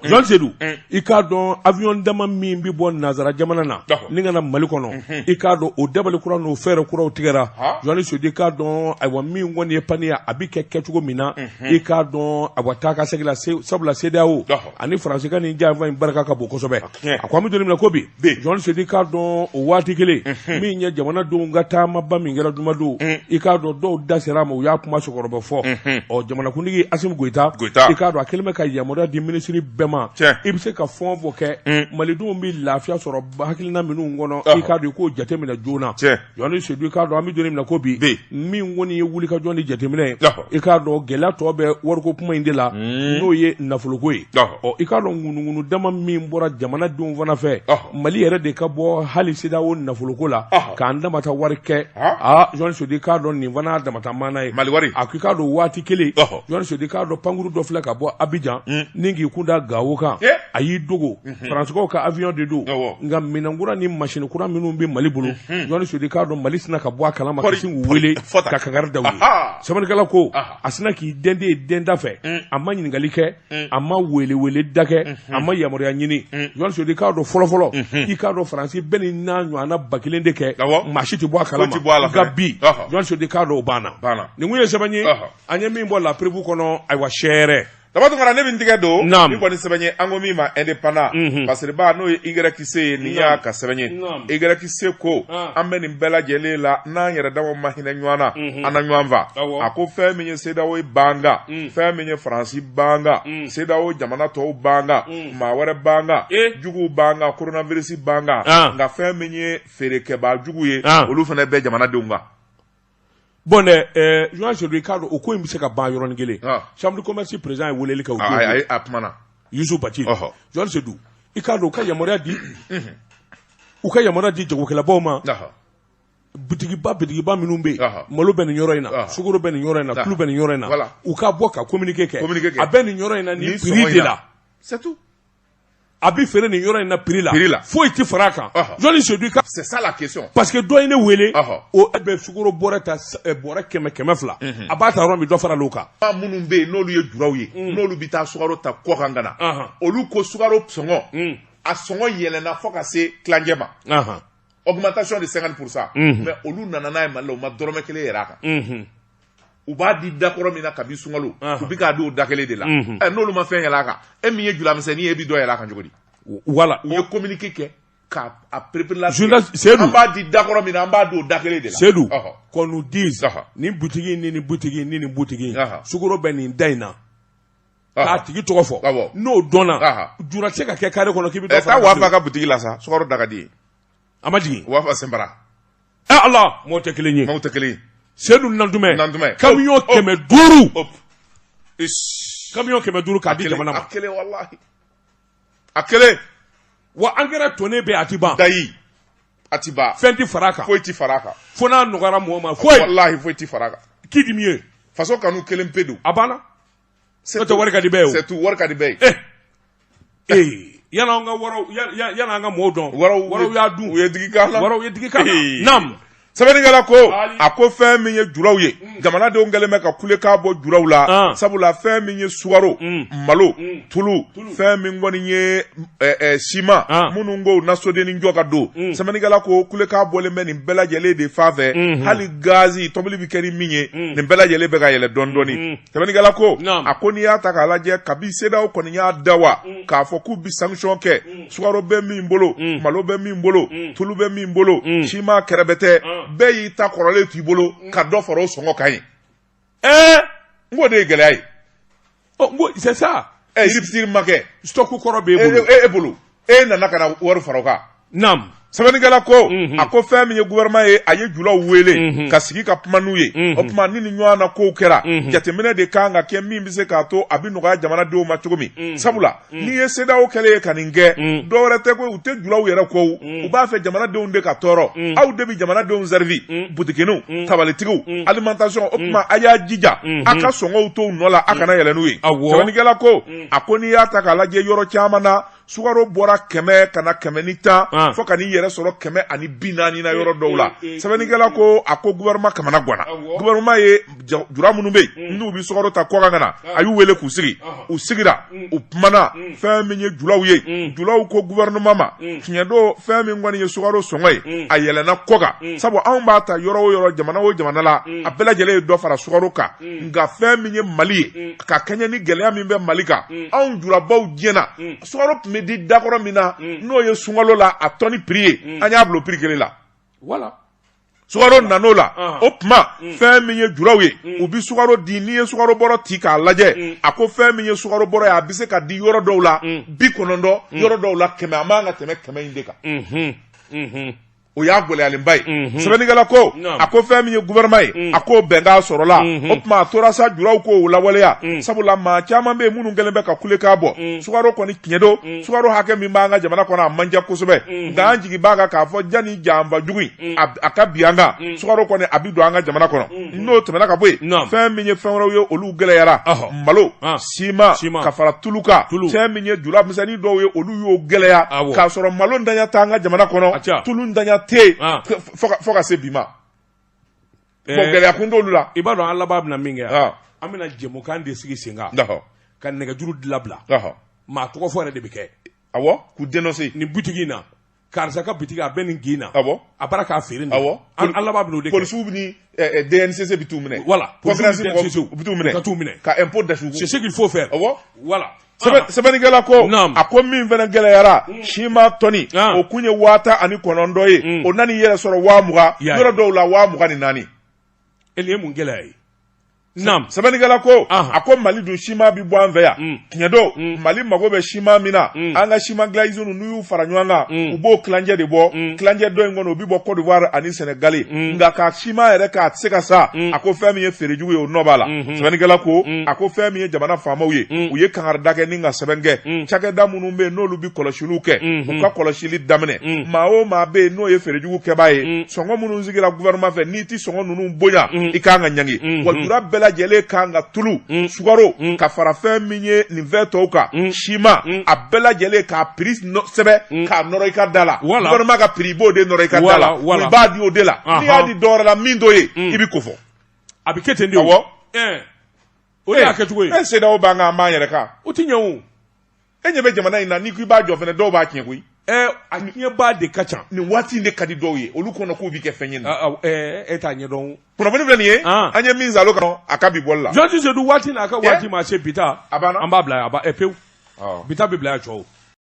[SPEAKER 1] Journaliste Seydou i k'a dɔn avion dama min bɛ bɔ nansara jamana na ni ka na mali kɔnɔ i k'a dɔn o dabali kura n'o fɛɛrɛ kuraw tigɛra Journaliste Seydou i k'a dɔn ayiwa min kɔni ye panni ye a bɛ kɛ kɛcogo min na i k'a dɔn ayiwa taa ka segin la sabula CEDEAO ani faransi ka nin janfa in barika ka bon kosɛbɛ a ko an bɛ don min na ko bi Journaliste Seydou i k'a dɔn o waati kelen min ye jamanadenw ka taamaba min kɛra jumadon i k'a dɔn dɔw da sera a ma u y'a kuma sɔkɔrɔbɔ fɔ ɔ jamanakuntigi Asimi Goyita i k'a dɔn a kɛlen bɛ ka yamaruya di minisiri bɛɛ ma i bɛ se ka fɛn o fɛn kɛ malidenw bɛ lafiya sɔrɔ hakilina minnu kɔnɔ i k'a dɔn i k'o jateminɛ joona Journaliste Seydou i k'a dɔn an bɛ don min na ko bi min kɔni ye wulikajɔ ni jateminɛ ye i k'a dɔn gɛlɛya tɔ bɛ wariko kuma in de la n'o ye nafoloko ye ɔ i k'a dɔn ŋunuŋunu dama min bɔra jamanadenw fana fɛ mali yɛrɛ de ka bɔ hali CEDEAO nafoloko la k'an damata wari kɛ aa Journaliste Seydou i k'a dɔn nin fana damata maana ye
[SPEAKER 2] mali wari
[SPEAKER 1] a ko i k'a dɔn waati kelen Journaliste Seydou i k'a dɔn pankuru dɔ filɛ ka bɔ Abijan ni k'i kun da Gawo kan a y'i dogo Faransikaw ka avion de don nka minɛnkura ni masini kura minnu bɛ Mali bolo Journaliste Seydou i k'a dɔn Mali sinna ka bɔ a kalama ka sin k'u wele ka kangari da u ye sɛbɛnnikɛla ko a sinna k'i dɛnden dɛnda fɛ a ma ɲininkali kɛ a ma welewele da kɛ a ma yamaruya ɲini Journaliste Seydou i k'a dɔn fɔlɔfɔlɔ i k'a dɔn Faransi bɛ nin n'a ɲɔgɔnna 1000 de kɛ maa si tɛ bɔ a kalama nka bi Journaliste Seydou i k'a dɔn o banna nin kun ye sɛbɛn ye an ye min bɔ La Preuve kɔnɔ ayiwa sɛɛrɛ
[SPEAKER 2] Daba Tunkara ne bɛ n tigɛ don min kɔni sɛbɛn ye an ko min ma Indépendant Pasiriba n'o ye YC ye nin y'a ka sɛbɛn ye YC ko an bɛ nin bɛɛ lajɛlen la n'an yɛrɛ dama ma hinɛ ɲɔgɔn na an na ɲɔgɔn faa a ko fɛn min ye CEDEAO b'an kan fɛn min ye Faransi b'an kan CEDEAO jamana tɔw b'an kan maa wɛrɛ b'an kan juguw b'an kan coronavirus b'an kan nka fɛn min ye feerekɛbaa jugu ye olu fana bɛ jamanadenw kan
[SPEAKER 1] Bon dɛ Journaliste Seydou i k'a dɔn o ko in bɛ se ka ban yɔrɔnin kelen chambre de commerce président ye weleli kɛ o
[SPEAKER 2] don a kumana
[SPEAKER 1] Youssouf Bathily Journaliste Seydou i k'a dɔn u ka yamaruya di u ka yamaruya di jagokɛlabaw ma bitigiba bitigiba minnu bɛ yen malo bɛ nin yɔrɔ in na sukaro bɛ nin yɔrɔ in na tulu bɛ nin yɔrɔ in na u ka bɔ ka communiqué kɛ a bɛ nin yɔrɔ in na nin prix de la
[SPEAKER 2] c'est tout
[SPEAKER 1] a bɛ feere nin yɔrɔ in na prix la
[SPEAKER 2] prix la
[SPEAKER 1] foyi tɛ fara a kan Journaliste Seydou ka
[SPEAKER 2] c'est ça la question
[SPEAKER 1] parce que dɔ ye ne wele o bɛ sukaro bɔrɛ ta bɔrɛ 100 200 a b'a ta yɔrɔ min dɔ farala o kan
[SPEAKER 2] maa minnu bɛ yen n'olu ye juraw ye n'olu bɛ taa sukaro ta kɔkan ka na olu ko sukaro sɔngɔ a sɔngɔ yɛlɛnna fo ka se tilancɛ ma augmentation de 50% mais olu nana n'a ye Mali la u ma dɔrɔmɛ kelen yɛlɛ a kan u b'a di dakɔrɔ min na kabi sunkalo u bɛ k'a di o da kelen de la ɛ n'olu ma fɛn yɛlɛ a kan e min ye juramisɛnnin ye e bɛ dɔ yɛlɛ a kan cogo di
[SPEAKER 1] voilà
[SPEAKER 2] u ye communiqué kɛ k'a a perepere
[SPEAKER 1] Seydou
[SPEAKER 2] an b'a di dakɔrɔ min na an b'a di o da kelen de la
[SPEAKER 1] Seydou qu'on nous dise nin butigi ni nin butigi ni nin butigi sukaro bɛ nin da in na k'a tigi tɔgɔ fɔ n'o dɔnna jura tɛ se ka kɛ carré kɔnɔ k'i bɛ dɔ
[SPEAKER 2] fara taa Wafa ka butigi la sa sukaro da ka di yen
[SPEAKER 1] a ma jigin
[SPEAKER 2] Wafa Senbara
[SPEAKER 1] ɛ Ala mɔgɔ tɛ kelen ye
[SPEAKER 2] mɔgɔw tɛ kelen ye
[SPEAKER 1] Seydou Nantumɛ
[SPEAKER 2] Nantumɛ
[SPEAKER 1] camion 500 camion 500 k'a di jamana ma
[SPEAKER 2] a kelen walahi a kelen
[SPEAKER 1] wa angɛrɛ tonnen bɛ a ti ban
[SPEAKER 2] dayi a ti ban
[SPEAKER 1] fɛn ti fara a kan
[SPEAKER 2] foyi ti fara a kan
[SPEAKER 1] fo n'a nɔgɔyara mɔgɔ ma foyi
[SPEAKER 2] walahi foyi ti fara a kan
[SPEAKER 1] qui dit mieux
[SPEAKER 2] faso kanu kelen pe don
[SPEAKER 1] a banna n'o tɛ wari ka di bɛɛ ye o
[SPEAKER 2] c'est tout wari ka di bɛɛ ye
[SPEAKER 1] ee yan'an ka waraw yan'an ka mɔɔw dɔn
[SPEAKER 2] waraw
[SPEAKER 1] waraw y'a dun
[SPEAKER 2] u ye digi k'a la
[SPEAKER 1] waraw ye digi k'a la naam.
[SPEAKER 2] Sɛbɛnnikɛla ko a ko fɛn min ye julaw ye jamanadenw kɛlen bɛ ka kulekan bɔ julaw la sabula fɛn min ye sukaro malo tulu fɛn min kɔni ye siman minnu ko na sodennin jɔ ka don sɛbɛnnikɛla ko kulekan bɔlen bɛ nin bɛɛ lajɛlen de fan fɛ hali gazi tobili bɛ kɛ ni min ye nin bɛɛ lajɛlen bɛ ka yɛlɛ dɔɔni dɔɔni sɛbɛnnikɛla ko a ko n'i y'a ta k'a lajɛ kabi CEDEAO kɔni y'a da wa k'a fɔ k'u bɛ sanction kɛ sukaro bɛ min bolo malo bɛ min bolo tulu bɛ min bolo siman kɛrɛbɛtɛ bɛɛ y'i ta kɔrɔlen t'i bolo ka dɔ fara o sɔngɔ kan ye
[SPEAKER 1] ɛɛ
[SPEAKER 2] n k'o de ye gɛlɛya ye
[SPEAKER 1] n ko c'est ça
[SPEAKER 2] ɛ rupture ma kɛ
[SPEAKER 1] stock kɔrɔ b'e bolo
[SPEAKER 2] e bolo e nana ka na wari fara o kan
[SPEAKER 1] naam
[SPEAKER 2] sɛbɛnnikɛla ko a ko fɛn min ye gouvernement ye a ye julaw wele ka sigi ka kuma n'u ye o tuma ni nin ɲɔgɔn na kow kɛra jateminɛ de kan ka kɛ min bɛ se k'a to a bɛ nɔgɔya jamanadenw ma cogo min sabula n'i ye CEDEAO kɛlen ye ka nin kɛ dɔwɛrɛ tɛ ko u tɛ julaw yɛrɛ kɔ u b'a fɛ jamanadenw de ka tɔɔrɔ aw de bɛ jamanadenw servi butikiniw tabalitigiw alimentation o tuma a y'a jija a ka sɔngɔw to u nɔ la a kana yɛlɛ n'u ye sɛbɛnnikɛla ko a ko n'i y'a ta k'a lajɛ yɔrɔ caman na sukaro bɔra 100 ka na 110
[SPEAKER 1] ah.
[SPEAKER 2] fo ka n'i yɛrɛ sɔrɔ 140 na yɔrɔ dɔw la sɛbɛnnikɛla ko a ko gouvernement kamana ganna gouvernement ye jula minnu bɛ yen mm. n'u bɛ sukaro ta kɔkan ka na ah. a y'u wele k'u sigi ah. u sigira mm. u kumana mm. fɛn min ye julaw ye julaw ko gouvernement ma tiɲɛ don fɛn min kɔni ye sukaro sɔngɔ ye a yɛlɛnna kɔkan sabu anw b'a ta yɔrɔ o yɔrɔ jamana o jamana la a bɛɛ lajɛlen ye dɔ fara sukaro kan nka fɛn min ye mali ye mm. ka kɛɲɛ ni gɛlɛya min bɛ mali kan mm. anw julabaw diɲɛna mm. sukaro tun bɛ di dakɔrɔ min na n'o ye sunkalo la a tɔni prix ye an y'a bila o prix kelen la
[SPEAKER 1] voilà
[SPEAKER 2] sukaro nan'o la ah. o tuma fɛn min ye julaw ye u bɛ sukaro di n'i ye sukaro bɔrɔ ci k'a lajɛ a ko fɛn min ye sukaro bɔrɔ ye a bɛ se ka di yɔrɔ dɔw la 90 yɔrɔ dɔw la 100 a man ka tɛmɛ 100 in de kan
[SPEAKER 1] mm-hmm. Mm-hmm.
[SPEAKER 2] o y'a gɛlɛyalenba ye mhm. sɛbɛnnikɛla ko a ko fɛn min ye gouvernement ye mm. a k'o bɛnkan sɔrɔla mhm. o tuma a tora sa julaw k'o lawaleya mm. sabula maa caman bɛ yen minnu kɛlen bɛ ka kulekan bɔ mm. sukaro kɔni tiɲɛ don sukaro hakɛ min b'an ka jamana kɔnɔ a man ca kosɛbɛ mhm. nka an jigi b'a kan k'a fɔ janni janfa jugu in a ka bin an kan sukaro kɔni a bɛ don an ka jamana kɔnɔ n'o tɛmɛna ka bɔ yen fɛn min ye fɛn wɛrɛw ye olu gɛlɛyara malo
[SPEAKER 1] ah.
[SPEAKER 2] siman ka fara tulu kan fɛn min ye jula misɛnnin dɔw ye olu y'o gɛlɛya k'a sɔrɔ malo ntanya t'an ka jamana kɔnɔ tulu ntanya tɛ yen ah. fo ka se bi ma eh, bon gɛlɛya kun t'olu la
[SPEAKER 1] i b'a dɔn an laban bɛna min kɛ ah. an bɛna jɛmukan de sigi sen kan ka nɛgɛjuru labila maa tɔgɔ fɔ yɛrɛ de bɛ kɛ
[SPEAKER 2] awɔ k'u dénoncer
[SPEAKER 1] nin butigi in na karisa ka bitigi a bɛ nin kin na
[SPEAKER 2] awɔ
[SPEAKER 1] a bara k'a feere nin
[SPEAKER 2] awɔ
[SPEAKER 1] an laban bɛn'o de kɛ
[SPEAKER 2] polisiw ni DNCC bɛ t'u minɛ
[SPEAKER 1] voilà
[SPEAKER 2] concurrence mɔgɔw u bɛ t'u minɛ
[SPEAKER 1] ka t'u minɛ
[SPEAKER 2] ka impôt da su
[SPEAKER 1] c'est ce qu'il faut faire
[SPEAKER 2] awɔ
[SPEAKER 1] voilà
[SPEAKER 2] sɛbɛnnikɛla ko a ko min fana gɛlɛyara mm. siman tɔni ah. o kun ye 19,000 ye mm. o nan'i yɛrɛ sɔrɔ 20,000 yɔrɔ dɔw la 24,000
[SPEAKER 1] e nin ye mun gɛlɛya ye
[SPEAKER 2] Naam. Sɛbɛnnikɛla ko a ko Mali dun siman bɛ bɔ an fɛ yan mm. tiɲɛ don mm. Mali mago bɛ siman min na mm. an ka siman dilan usine n'u y'u fara ɲɔgɔn kan u b'o tilancɛ de bɔ tilancɛ dɔ in kɔnɔ o bɛ bɔ Côte d'Ivoire ani Sénégal nka ka siman yɛrɛ k'a tɛ se ka sa a ko fɛn min ye feere jugu ye o nɔ b'a la mm-hmm. sɛbɛnnikɛla ko a ko fɛn min ye jamana faamaw ye u ye kangarida kɛ ni ka sɛbɛn kɛ cakɛda minnu bɛ yen n'olu bɛ kɔlɔsiliw kɛ mm-hmm. u ka kɔlɔsili daminɛ maa o maa bɛ yen n'o ye feere jugu kɛbaa ye sɔngɔ minnu sigira gouvernement fɛ n'i ti sɔngɔ ninnu bonya mm. i kan ka ɲangi mm-hmm. wa jula bɛɛ lajɛlen kan ka tulu mm. sukaro mm. ka fara fɛn min ye nin fɛn tɔw kan siman a bɛɛ lajɛlen k'a prix sɛbɛn k'a nɔrɔ i ka da la gouvernement ka prix i b'o de nɔrɔ i ka da la i b'a di o de la n'i y'a di dɔ wɛrɛ la min t'o ye i bɛ ko fɔ
[SPEAKER 1] a bɛ kɛ ten de
[SPEAKER 2] awɔ
[SPEAKER 1] o de y'a kɛcogo ye
[SPEAKER 2] e CEDEAO b'an kan an b'an yɛrɛ kan
[SPEAKER 1] o ti ɲɛ o
[SPEAKER 2] e ɲɛ bɛ jamana in na n'i ko i b'a jɔ fɛnɛ dɔw b'a tiɲɛ koyi
[SPEAKER 1] ɛ a tiɲɛbaa de ka ca
[SPEAKER 2] nin waati in de ka di dɔw ye olu kɔnɔ k'u bi kɛ fɛn ye nin
[SPEAKER 1] e t'a ɲɛdɔn
[SPEAKER 2] kunnafoni filɛ nin ye an ye min zalo kɔnɔ a ka bi bɔli la
[SPEAKER 1] Jɔnti Sedu waati n'a ka waati ma se bi ta
[SPEAKER 2] a banna
[SPEAKER 1] an b'a bila yan a ba pewu bi ta bɛ bila yan cɛw